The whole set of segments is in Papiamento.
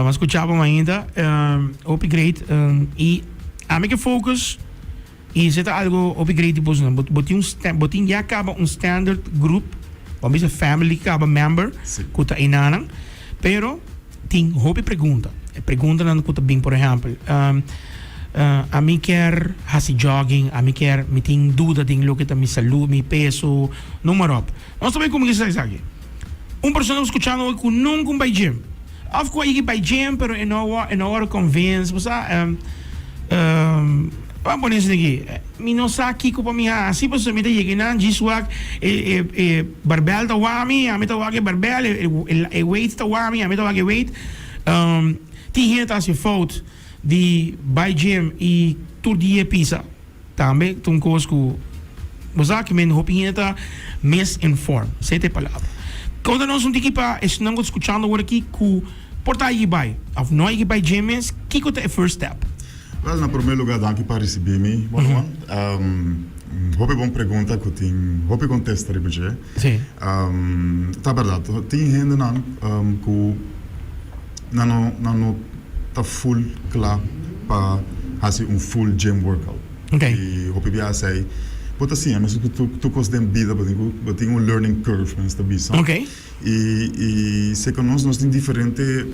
Mi a skucha bo mainta. Hopi great. I ami ke focus i esei ta algo hopi great di boso. Bo tin un bo tin ya kaba un standard group, bo a bisa family kaba member ku ta einanan. Pero tin hopi pregunta. E preguntanan ku ta bin por ehèmpel, ami kier hasi jogging, ami kier, mi tin duda den loke ta mi salú, mi peso, noem maar op. Nos ta bai kuminsá esaki. Un persona ku skuchando hoy ku nunka un bai gym, òf ku a yega bai gym pero e no e no wòrdu convince, bo sa, ban pone esei aki, mi no sa kiko pa mi hasi pasobra mi ta yega einan djis wak e e e barbèl ta wak mi, ami ta wak e barbèl, e e weight ta wak mi, ami ta wak e weight. Tin hende ta hasi fout di bai gym i tur dia pisa. Tambe ta un kos ku bo sa ki men hopi hende ta misinform, esei ta e palabra. Konta nos un tiki pa esnan ku ta skuchando awor aki ku por ta ayigi bai òf no ayigi bai gym mes, kiko ta e first step? Wèl, na promé lugá danki pa risibí mi, Juan. Hopi bon pregunta ku tin hopi kontesta riba dje. Ta bèrdat, tin hendenan ku nan no nan no ta full kla pa hasi un full gym workout. I hopi bia esei bo ta siña mesun ku tur kos den bida bo tin ku bo tin un learning curve men ta bisa. I i seka nos nos tin diferente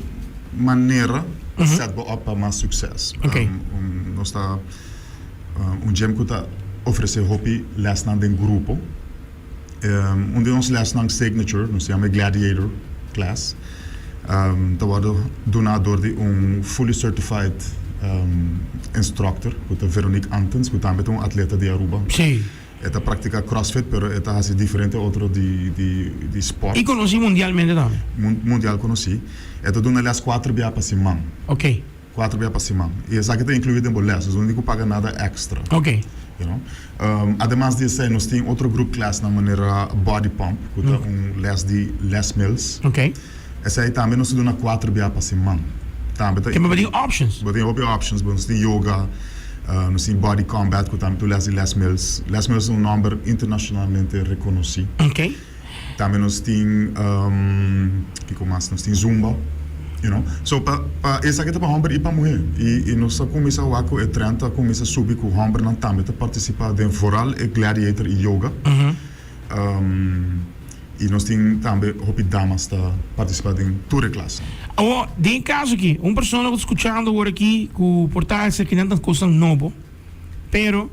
manera pa set bo up pa mas sukses. Nos ta un gym ku ta ofresé hopi lèsnan den grupo. Un di nos lèsnan signature, nos ta yama e Gladiator class, ta wòrdu duná dor di un fully certified instructor ku ta Veronique Antens, ku tambe ta un atleta di Aruba. E ta praktiká CrossFit pero e ta hasi diferente otro di di spòrt. I konosí mundialmente tambe. Mundial konosí. E ta duna lès kuater bia pa siman. Kuater bia pa siman. I esaki ta inkluí den bo lès, dus no tin ku paga nada èkstra. You know. Ademas di esei nos tin otro group classnan manera Body Pump, ku ta un lès di Les Mills. Esei tambe nos ta duna kuater bia pa siman. Tambe ta Kende bo tin options. Bo tin hopi options. Nos tin yoga, nos tin Body Combat ku tambe ta un lès di Les Mills. Les Mills ta un nòmber internashonalmente rekonosí. Tambe nos tin, kiko mas? Nos tin zumba, you know. So pa pa esaki ta pa homber i pa muher. I i nos a kuminsá wak ku e trend ta kuminsá subi ku hombernan tambe ta partisipá den vooral e gladiator i yoga. I nos tin tambe hopi damas ta partisipá den tur e klasnan. Awor, den e kaso aki, un persona ku ta skuchando awor aki ku por ta esakinan ta kosnan nobo. Pero,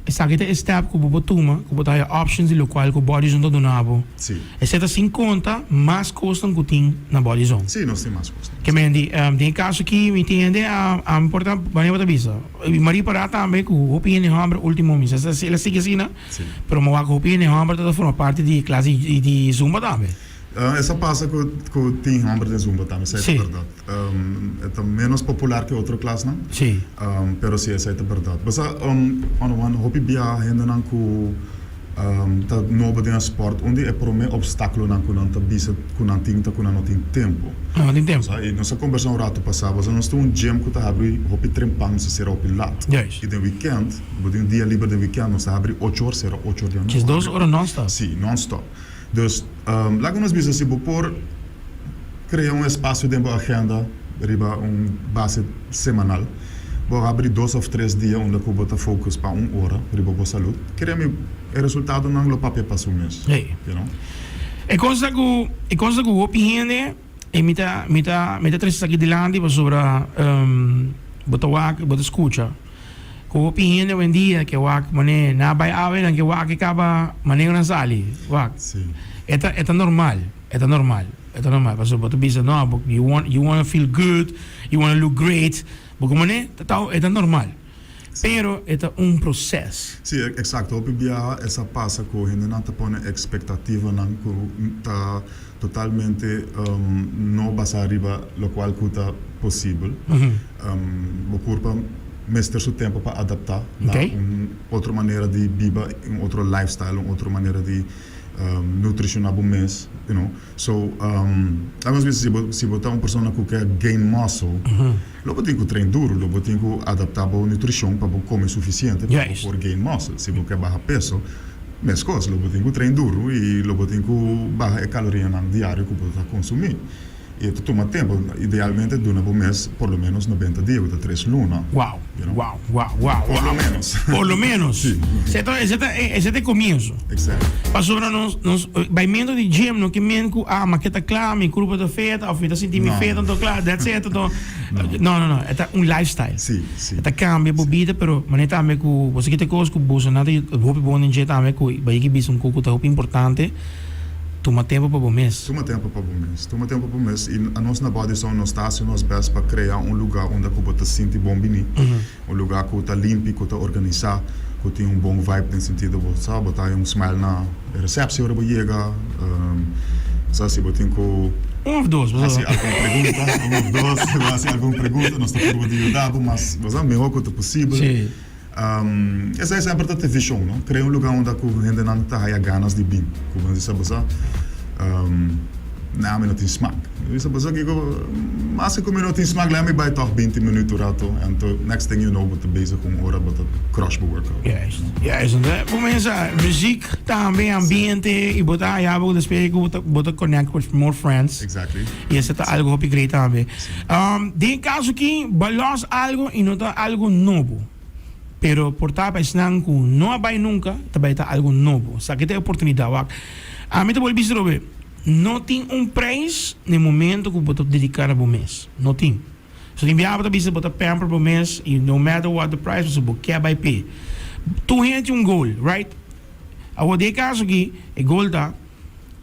esaki ta e step ku bo por tuma, ku bo ta haya options di lokual ku Body Zone ta duna bo. Sí. Esei ta sin konta mas kosnan ku tin na Body Zone. Sí, nos tin mas kosnan. Ke men di, den e kaso aki mi tin hende a a mi por ta wanneer bo ta bisa. Mi a ripará tambe ku hopi hende hòmber ultimo mi sa si el a sigui asina, Sí. pero mi a wak hopi hende hòmber ta ta forma parti di e klas di di Zumba tambe. Esa pasa ku ku tin hòmber den Zumba tambe, esei ta Sí. bèrdat. E ta ménos popular ke otro klasnan. Sí. Pero sí, esei ta bèrdat. Bo sa, Onowan, hopi bia hendenan ku ta nobo den e spòrt, un di e promé opstákulonan ku nan ta bisa ku nan tin ta ku nan no tin tempu. Nan no tin tempu. Bo sa, i nos a kombersá un ratu pasá, bo sa, nos tin un gym ku ta habri hopi trempan, nos ta sera hopi lat. Juist. I den wikènt, bo tin un dia liber den wikènt, nos ta habri ocho or, sera ocho or di anochi. 12 ora nònstòp. Sí, nònstòp. Dus, laga nos bisa si bo por krea un espasio den bo agenda riba un base semanal. Bo habri dos òf tres dia unda ku bo ta focus pa un ora riba bo salud. Kere mi e resultadonan lo papia pa su mes. Hey. You know? E kos ta ku e kos ta ku hopi hende e mi ta mi ta mi ta trese esaki dilanti pasobra bo ta wak bo ta skucha ku hopi hende oyendia ke wak manera nan a bai awe nan ke wak e kaba manera ku nan sali wak Si. e ta e ta normal. E ta normal, e ta normal pasobra bo ta bisa no bo you want you wanna feel good, you wanna look great, bo komo ne ta ta e ta normal. Pero e ta un proces. Sí, exacto. Hopi biaha esa pasa cu hendenan ta pone expectativanan cu ta totalmente no basa riba locual cu ta posibel. Bo curpa mester su tempo pa adapta na un otro manera di biba, un otro lifestyle, un otro manera di nutriciona bo mes, you know. So, laga nos bisa si bo si bo ta un persona cu ke gain muscle, lo bo tin cu train duro, lo bo tin cu adapta bo nutricion pa bo come suficiente pa bo por gain muscle. Si bo ke baha peso, mescos, lo bo tin cu train duro y lo bo tin cu baha e calorianan diario cu bo ta consumi. Y ta tuma tempo. Idealmente duna bo mes por lo menos 90 dia, cu ta 3 luna. You know? Por lo menos. Por lo menos. Si. Esey ta e comienso. Exacto. Pasobra nos baimento di gym no kier men cu, ah, mi ta cla, mi curpa ta fit, of mi ta sinti mi No. fit, anto cla, that's it, anto. No, e ta un lifestyle. Si. Ta cambia bo bida, pero manera tambe cu bo kita cos cu bo nada hopi bon den dje tambe cu bay ki bisa un cu ta hopi importante, tuma tempo pa bo mes. Tuma tempo pa bo mes. Tuma tempo pa bo mes. Y nos na Body Zone nos ta haciendo nos best pa crea un lugar unda cu bo ta sinti bon bini. Un lugar cu ta limpi, cu ta organisa, cu tin un bon vibe den sentido bo sa, bo ta un smile na receptie ora bo yega. Sa si bo tin cu Un of dos, bo haci algun pregunta, un of dos, bo haci algun pregunta, nos ta purba di yuda bo, mas bo sa, mehor cu ta posibel. Esey semper ta e vision, no? Crea un lugar unda cu hendenan ta haya ganas di bin. Cu bo bisa bo sa, nah, mi no tin smaak. Mi bisa bo sa kico, mas cu mi no tin smaak, laat mi bay toch 20 minuut un rato. Anto next thing you know, bo ta bezig un ora, bo ta crush bo workout. Juist. Anto cuminsa muziek tambe, ambiente, y bo ta haya bo despues cu bo ta connect with more friends. Y esey ta algo hopi great tambe. Den caso aki, bo los algo y no ta algo nobo. Pero por ta pa esnan cu no a bay nunca, ta bay ta algo nobo. Esaki ta e oportunidad. Wak, ami ta bolbe bisa robe, no tin un prijs na e momento cu bo ta dedica na bo mes. No tin. So tin biaha bo ta bisa bo ta pamper bo mes y no matter what the price, pasobra bo kier bay p'e. Tur hende tin un goal, right? Awor den e caso aki, e goal ta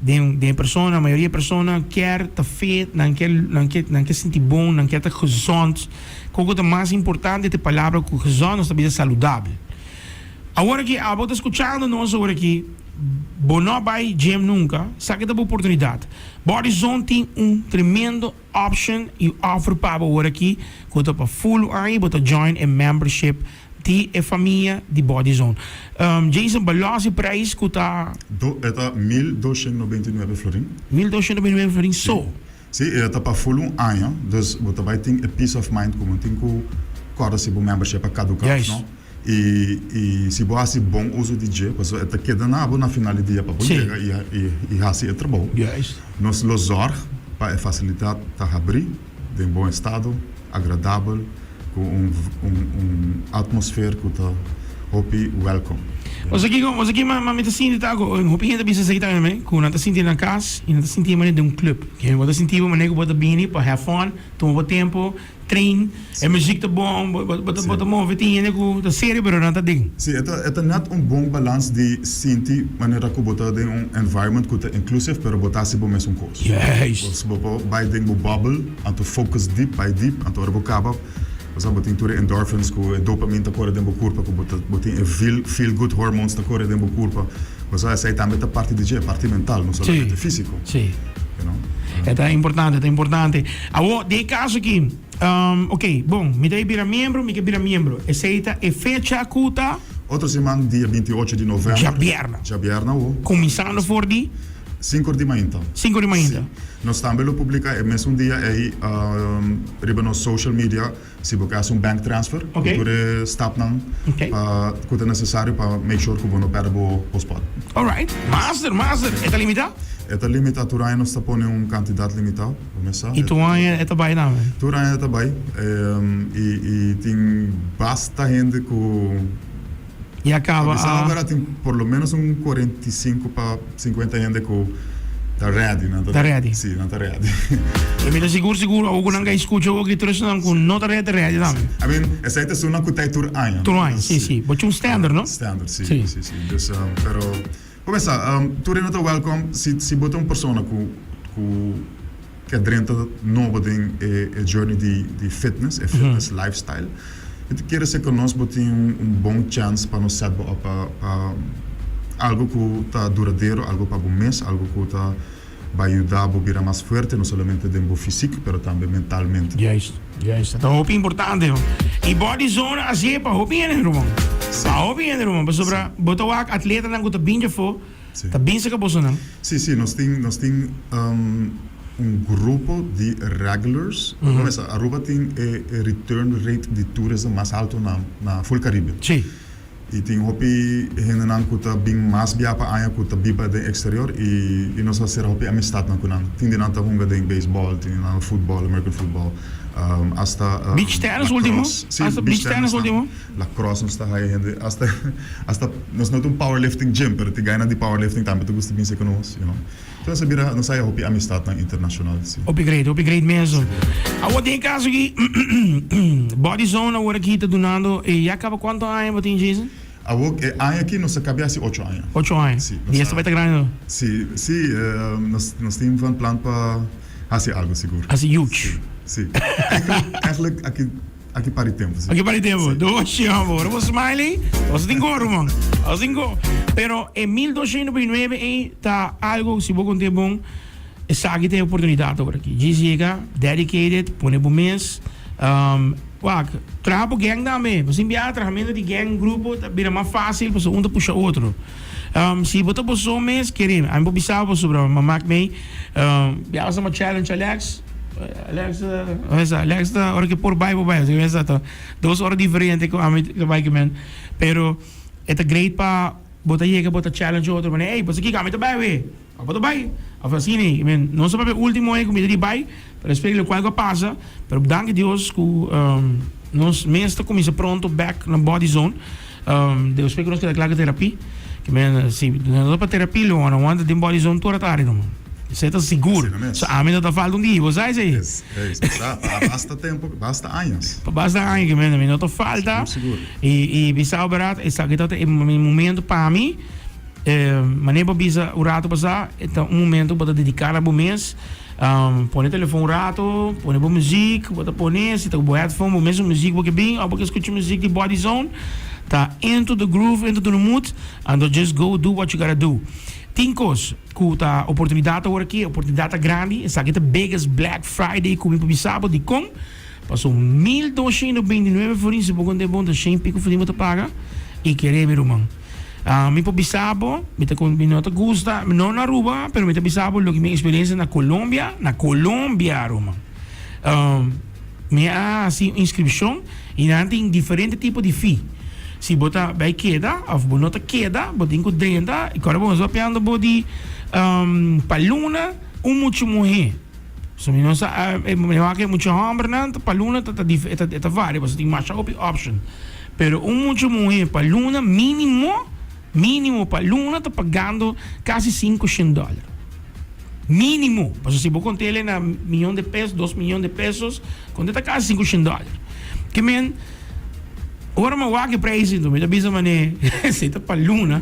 den e persona, mayoria persona kier ta fit, nan kier, nan kier, nan kier sinti bon, nan kier ta gezond. Koko ta mas importante ta e palabra ku gezond, nos ta bisa saludabel. Awor aki abo ta skuchando nos awor aki, bo no a bai gym nunka, sa ke ta bo oportunidat. Body Zone tin un tremendo option y offer pa bo awor aki ku ta pa full aña bo ta join e membership di e famia di Body Zone. Jason, balos e prijs ku ta. Do, e ta 1299 florin. 1299 florin so. Si, e ta pa full un aña, dus bo ta bai tin e peace of mind ku bo tin ku kòrda si bo membership a kaduká òf no. I si bo hasi bon uso di dje, pasobra e ta keda na bo na final di dia pa bo yega i hasi e trabou. Nos lo zòrg pa e fasilidat ta habrí, den bon estado, agradabel, ku un un atmosfer ku ta hopi wèlkom. Bo sa kiko, bo sa ki ma mi ta sinti ta ku hopi hende ta bisa esaki tambe mi, ku nan ta sinti nan kas i nan ta sinti manera den un club. Bo ta sinti bo manera ku bo ta bini pa have fun, tuma bo tempo. Train, e muziek ta bon, bo ta move, tin hende ku ta serio pero nan ta den. Si, e ta e ta net un bon balans di sinti manera ku bo ta den un environment ku ta inclusive pero bo ta hasi bo mesun kos. Juist. Bo por bai den bo bubble anto focus deep, bai deep, anto ora bo kaba bo sa bo tin tur e endorphins ku e dopamine ta kore den bo kurpa ku bo ta bo tin e feel feel good hormones ta kore den bo kurpa. Bo sa esei tambe ta parti di dje, parti mental, no solamente fisico. Si. You know? E ta importante, e ta importante. Awor, den e caso aki, ok, bon, mi ta bira miembro, mi ke bira miembro. Esei ta e fecha ku ta? Otro siman, dia 28 di november. Djabièrna. Djabièrna awo. Kuminsando for di? Sinku or di mainta. 5 or di mainta. Si. Nos tambe lo publica e mesun dia ei riba nos social media. Si bo ke hasi un bank transfer, ku tur e stapnan pa ku ta nesesario pa make sure ku bo no pèrdè bo spot. Alright. Master, master. E ta limitá? E ta limitá. Tur aña nos ta pone un kantidat limitá. Bo mes sa. I tur aña e ta bai tambe? Tur aña e ta bai. I tin basta hende ku. Ya kaba a. Bisa ora tin por lo menos un 45 pa 50 hende ku ta ready. Nan ta ready. Si, nan ta ready. I mi ta sigur sigur awor ku nan ka skucha awor ki tur esnan ku no ta ready ta ready tambe. I mean, esei ta esunnan ku ta ei tur aña. Tur aña, si, si. Bo tin un standard, no? Standard, si, si, si. Dus, pero, bo pensa, tur hende ta welcome si, si bo ta un persona ku, ku ke drenta nobo den e journey di fitness, e fitness lifestyle. Mi ta kere ser ku nos bo tin un bon chance pa nos set bo op pa algo ku ta duradero, algo pa bo mes, algo ku ta bai yuda bo bira mas fuerte, no solamente den bo fisiek, pero tambe mentalmente. Juist, juist. Ta hopi importante. I Body Zone a hasié pa hopi hende, ruman. Pa hopi hende, ruman. Pasobra bo ta wak atletanan ku ta bin djafó. Ta bin cerca bosonan. Si, si, nos tin, nos tin un grupo di regulars. Bo mesa, Aruba tin e return rate di tourism mas alto na, na full Caribe. Y tin hopi hendenan cu ta bin mas bia pa aña cu ta biba den exterior y y nos a cera hopi amistadnan cu nan. Tin di nan ta hunga den baseball, tin di nan futbol, American football, hasta Beach tennis ultimo? lacrosse. Si, Hasta beach beach tennis tennis tambe. ultimo? Lacrosse nos ta haya hende, hasta hasta nos no ta un powerlifting gym, pero tin gainan di powerlifting tambe ta gusta bin seca nos, you know. Entonces a bira, nos haya hopi amistadnan internacional, si. Hopi great, hopi great mesun. Awor den e caso aki, Body Zone awor aki ta dunando, e ya caba cuanto aña bo tin, Jason? Awor e aña aki nos a cabia haci ocho aña. Ocho aña. Si, nos Di esta a. bai ta grandi no? Si, si, nos, nos tin van plan pa haci algo sigur. Haci huge. Si, si. Eigenlijk, eigenlijk aki. Aki pa di tempo, si. Aki pa di tempo. Doshi, amor. Bo smiley. Nos tin go, ruman. Nos tin go. Pero e 1299 ei ta algo, si bo conté bon, esaki ta e oportunidad awor aki. Djis yega, dedicated, pone bo mes. Um, wak, traha bo gang tambe. Bo sin bia trahamento di gang, grupo, ta bira mas facil, pasobra un ta pusha otro. Um, si bo ta bo so mes, kere, ami por bisa bo sobra, ma mak mei, um, bia bo sama challenge Alex. Alex, esa, Alex ta ora que por bai por bai, esa ta dos ora diferente cu ami ta bai cu men. Pero e ta great pa bo ta yega bo ta challenge otro manera, ey, pasobra kiko ami ta bai awe, abo ta bai, of asina ey. I men, no sa papia ultimo ey cu mi ta di bai, pero despues locual cu a pasa, pero danki Dios cu nos mes ta cuminsa pronto back na Body Zone. Despues cu nos keda cla cu terapia, ke men si no ta pa terapia lo ora wanta den Body Zone tur atardi no. Esei ta sigur. So ami no ta falta un dia, bo sa esei? Es, es, bo sa, pa basta tempo, basta años. Pa basta años ke men, mi no ta falta. Sigur, sigur. I, i bisa bo berat, esaki ta e momento pa mi, manera bo bisa un rato pasá, e ta un momento ku bo ta dediká na bo mes. Pone telefon un rato, pone bo muziek, bo ta pone, si ta ku bo headphone, bo mesun muziek bo ke bin, of bo ke skucha muziek di Body Zone, ta into the groove, into the mood, anto just go do what you gotta do. Tin kos ku ta oportunidat awor aki, oportunidat ta grandi, esaki ta biggest Black Friday ku mi por bisa bo, dikon? Paso 1229 florin si bo konta e bon ta shen piko florin bo ta paga, i kere mi ruman. Mi por bisa bo, mi ta mi no ta gusta, no na Aruba, pero mi ta bisa bo loke mi experiencia na Colombia, na Colombia ruman. Mi a haci un inscripcion y nan tin diferente tipo di fee. Si bo ta bay keda of bo no ta keda, bo tin cu drenta y ora bo nos papiando bo di pa luna un mucha muhe. So mi no sa, mi wak e mucha hombernan ta pa luna ta ta varia pasobra tin masha hopi option. Pero un mucha muhe pa luna minimo, minimo pa luna ta pagando casi 500 dollar. Minimo. Pasobra si bo cont'el na miyon de pesos, 2 miyon de pesos, conte ta casi 500 dollar. Ke men, ora mi wak e prijs mi ta bisa mane, esey ta pa luna.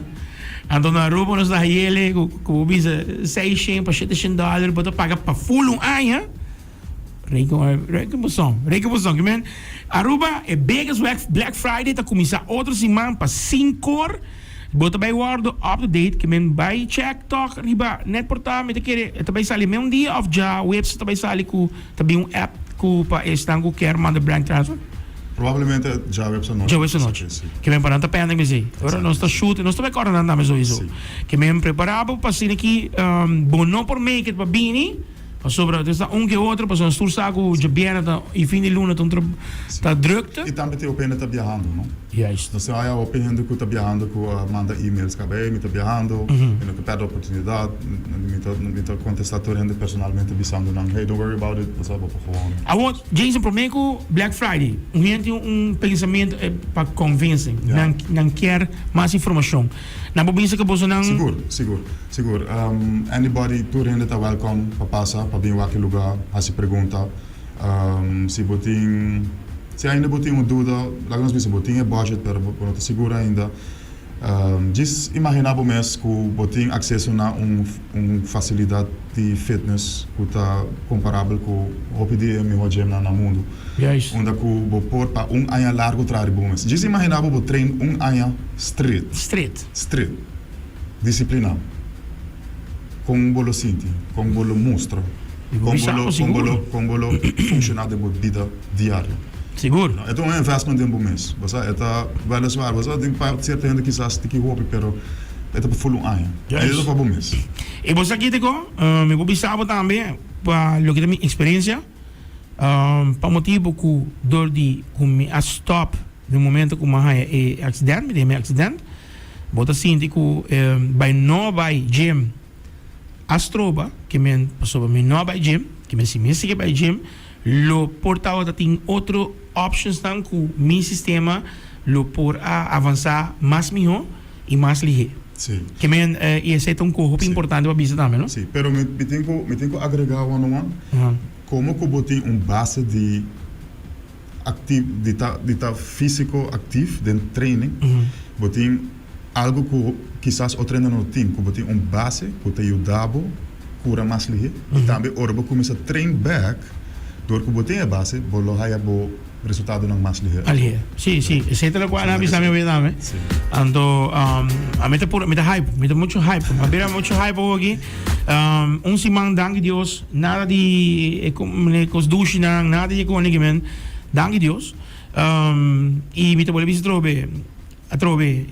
Anto na Aruba nos ta hayele cu bo bisa 600 pa 700 dollar bo ta paga pa full un aña. Reken, reken bo son, reken bo son. Ke men, Aruba e biggest Black Friday ta cuminsa otro siman pa 5 or. Bo ta bay wordo up to date. Ke men bay check toch riba net portal. Mi ta kere e ta bay sali mes un dia of djaweps ta bay sali cu ta bin un app cu pa esnan cu kier manda bank transfer. Probablemente djaweps anochi. Djaweps anochi. Ke men pa nan ta pending mesey. Ora nos ta shoot, nos ta bay corda nan tambe sowieso. Ke men prepara bo pa asina ki bo no por make it pa bini. Pasobra ta sta un ke otro, pasobra nos tur sa ku djabièrnè ta i fin di luna ta un ta drukte. I tambe tin hopi hende ta biahando, no? Juist. Nos tin haya hopi hende ku ta biahando ku a manda emails kaba, ey mi ta biahando, mi no ke pèrdè oportunidat, mi ta mi ta kontestá tur hende personalmente bisando nan, hey don't worry about it, bo sa bo por gewoon. Awor, Jason, promé ku Black Friday, un hende tin un pensamentu pa convincing, nan nan kier mas informashon. Nan por bisa ku bosonan. Sigur, sigur, sigur. Anybody, tur hende ta welcome pa pasa, pa bin wak e luga, hasi pregunta. Si bo tin, si ainda bo tin un duda, laga nos bisa bo tin e budget pero bo no ta sigur ainda, djis imagina bo mes ku bo tin akseso na un un fasilidat di fitness ku ta komparabel ku hopi di e mihó gymnan na mundu. Unda ku bo por pa un aña largu traha riba bo mes. Djis imagina bo bo train un aña stret. Stret. Stret. Disipliná. Kon bo lo sinti? Kon bo lo mustra? Kon bo lo, kon bo lo, kon bo lo funshoná den bo bida diario? Sigur. E ta un investment den bo mes. Bo sa, e ta weliswaar, bo sa, den pa sierto hende kisas tiki hopi, pero e ta pa ful un aña. E ta pa bo mes. I bo sa kiko? Mi por bisa bo tambe pa loke ta mi eksperensia. Pa motibu ku dor di ku mi a stòp. Den momento ku mi a haña e accident, mi tin mi accident, bo ta sinti ku bai no bai gym a stroba, ke men pasobra mi no a bai gym, ke men si mi sigui bai gym lo por tabata tin otro optionsnan ku mi sistema lo por a avansa mas miho i mas lihé. Sí. Ke men i esei ta un koho hopi importante pa bisa tambe, no? Sí, pero mi mi tin ku mi tin ku agrega one on one, komo ku bo tin un base di acti di ta di ta fisico actief den training, bo tin algo cu kisas otro hende no tin, cu bo tin un base cu ta yuda bo cura mas lihe y tambe ora bo cuminsa train back door cu bo tin e base bo lo haya bo resultadonan mas lihe. Mas lihe, si si, esey ta locual nan a bisa mi awe tambe, anto ami ta pura mi ta hype, mi ta mucho hype, mi a bira mucho hype awoki. Un siman danki Dios nada di e kos dushinan nada di e kone ki men danki Dios y mi ta bolbe bisa atrobe atrobe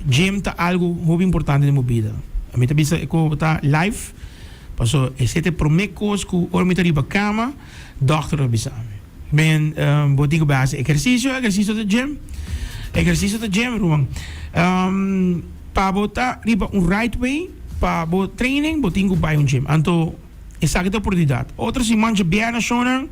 gym ta algo hopi importante den bo bida mi ta bisa e ko ta life paso esei ta e prome kos ku ora mi ta riba kama dokter a bisa mi men bo tin ku bai hasi ehersisio ehersisio ta gym ehersisio ta gym ruman. Pa bo ta riba un right way pa bo training bo tin ku bai un gym. Anto esaki ta oportunidat. Otro siman djabièrnè shownan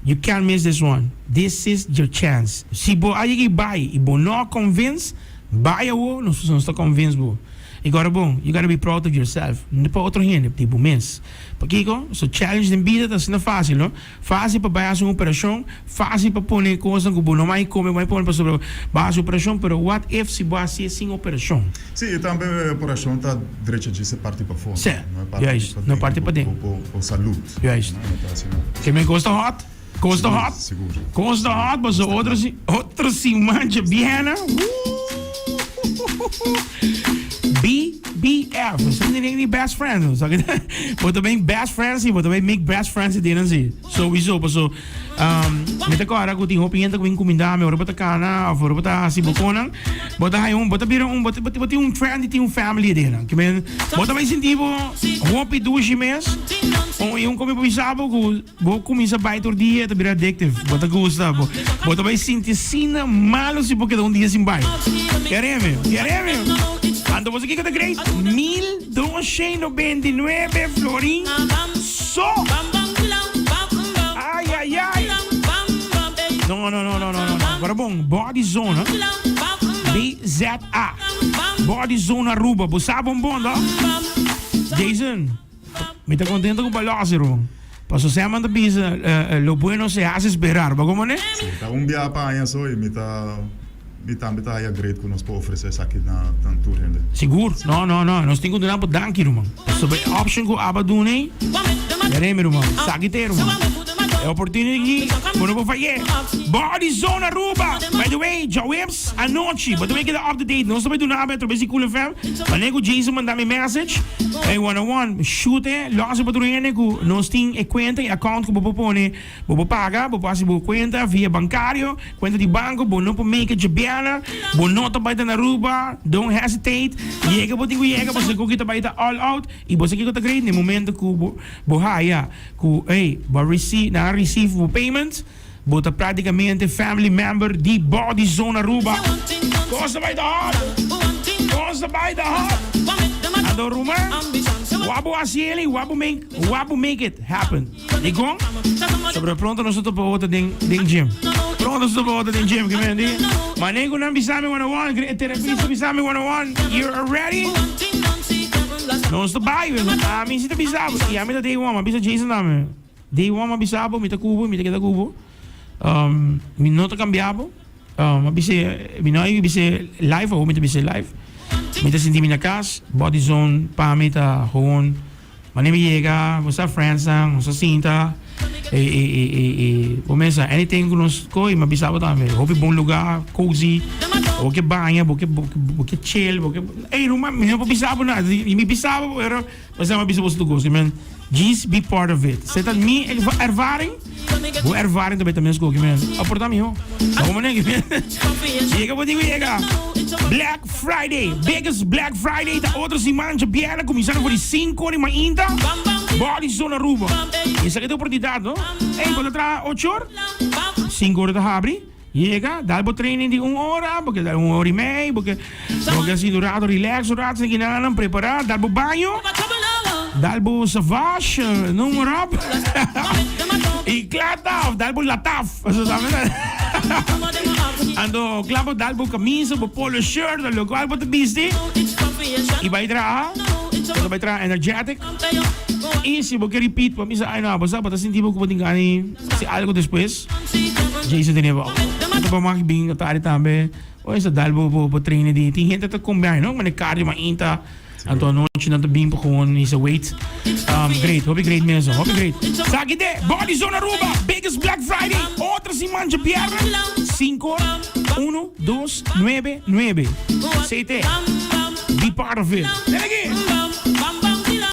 you can't miss this one. This is your chance. Si bo a yega i bai i bo no a convince, bai awo nos nos ta convince bo. I gora bon, you gotta be proud of yourself. No pa otro hende, di bo mes. Pakiko? So challenge den bida ta asina facil no. Fásil pa bai hasi un operashon, fásil pa pone kosnan ku bo no mai kome, mai pone pasobra bo a hasi operashon, pero what if si bo hasié sin operashon? Sí, i tambe e operashon ta drecha djis e parti pafó, Sí, no e parti juist, no e parti paden. Bo, bo salud. Juist. No, no ta asina. Ke men kos ta hot, kos ta hot, Sigur, sigur. kos ta hot, pasobra otro si, otro siman dje biena, wuuhuhuhu. BBF, bo sa ni ni best friends, bo sa ki bo ta bin best friends si, bo ta bin make best friends si denen si. Souiso, paso mi ta kòrda ku tin hopi hende ku bin kuminda mi ora bo ta kana òf ora bo ta hasi bo konan, bo ta haña un, bo ta bira un, bo bo tin un friend i tin un family aden. Ke men bo ta bai sinti bo hopi dushi mes, i un komi bo bisa bo ku. Bo cuminsa bay tur dia e ta bira addictive. Bo ta gusta. Bo, bo ta bay sinti asina malo si bo keda un dia sin bay. Kereme, kereme. Anto bo sa kiko ta great? 1299 florin so. Ay, ay, ay. No, no, no, no, no, no. Pero bon, Body Zone, BZA. Body Zone Aruba. Bo sa bon bon, no? Jason. Mi ta contento cu Balossi, ruman. Paso Seman ta bisa, lo bueno se hace esperar. Bo como ne? Sí, ta un bia pa aña so y mi ta mi tambe ta haya great cu nos por ofrece esaki na na tur hende. Sigur. No, no, no. Nos tin cu duna bo danki, ruman. Pasobra e option cu aba duna ey, ya mi ruman. Esaki ta e, ruman. E opportunity aki, bo no por fay'é. Body Zone Aruba! By the way, djaweps anochi, bo ta bay keda up to date. Nos ta bay duna aba atrabes di Cool FM. Wanneer cu Jason manda mi message, hey one on one, shoot e, los e pa tur hende cu nos tin e cuenta, e account cu bo por pone, bo por paga, bo por haci bo cuenta via bancario, cuenta di banco, bo no por make e djabiana, bo no ta bay ta na Aruba, don't hesitate, yega bo tin cu yega, pasobra cu ta bay ta all out, y bo sa kico ta great, na e momento cu bo bo haya cu hey, bo a receive, nan a receive bo payment, Bo ta prácticamente family member di Body Zone Aruba. Cos ta bay ta hot. Cos ta bay ta hot. Anto ruman, wou bo haci el y wou bo make, wou bo make it happen. Dicon? Sobre pronto nos ta topa otro den, den gym. Pronto nos ta topa otro den gym, kimen di? Mane cu nan bisa mi one on one, e terapista bisa mi one on one, you are ready? Nos ta bay, ami si ta bisa bo, y ami ta day one, mi a bisa Jason tambe. Day one m'a bisa bo, mi ta ku bo y mi ta keda ku bo. Mi no ta kambia bo. M'a bis'é, mi no a bis'é live awo, mi ta bis'é live. Mi ta sinti mi na kas, Body Zone pa mi ta gewoon wanneer mi yega, nos ta friendsnan, nos ta sinta e e e e e bo mesa anything ku nos koy, m'a bisa bo tambe, hopi bon luga, cozy, bo ke baña, bo ke bo ke chill, bo ke, ey ruman mi no por bisa bo nada, mi bisa bo pero. Esei m'a bisa boso tur kos, men djis be part of it. Se ta mi ervaring, bo ervaring ta bay ta mes koki, men. Aporta miho. Ta como negi, men. Yega bo tin ku yega. Black Friday, biggest Black Friday ta otro siman djabièrnè kuminsando for di sinku ora di mainta. Body Zone Aruba. Esaki ta oportunidat, no? Ey, bo ta traha ocho or? Sinku ora ta habri. Yega, dal bo training di un ora, bo ke dal un ora i mei, bo ke bo ke hasi un rato relax, un rato esaki nan, prepara, dal bo baño, dal bo savage, noem maar op. I kla ta, of dal bo lataf. Anto kla bo dal bo camisa, bo polo shirt, of lokual bo ta bisti, i bai traha, bo ta bai traha energetic. I si bo ke repeat, bo bisa, ay no, bo sa bo ta sinti bo ku bo tin gana di hasi algo despues. Jason tene bo. Ito pa mag bin atari tambe. O esa dal bo bo bo trainen di tin hende ta combine no mane cardio mainta anto anochi nan ta bin pa gewoon hisa weight. Great, hopi great mes, hopi great. Saki de Body Zone Aruba, biggest Black Friday, otro siman djabièrnè, 5 or, 1, 2, 9, 9. CT, be part of it. Ten aki!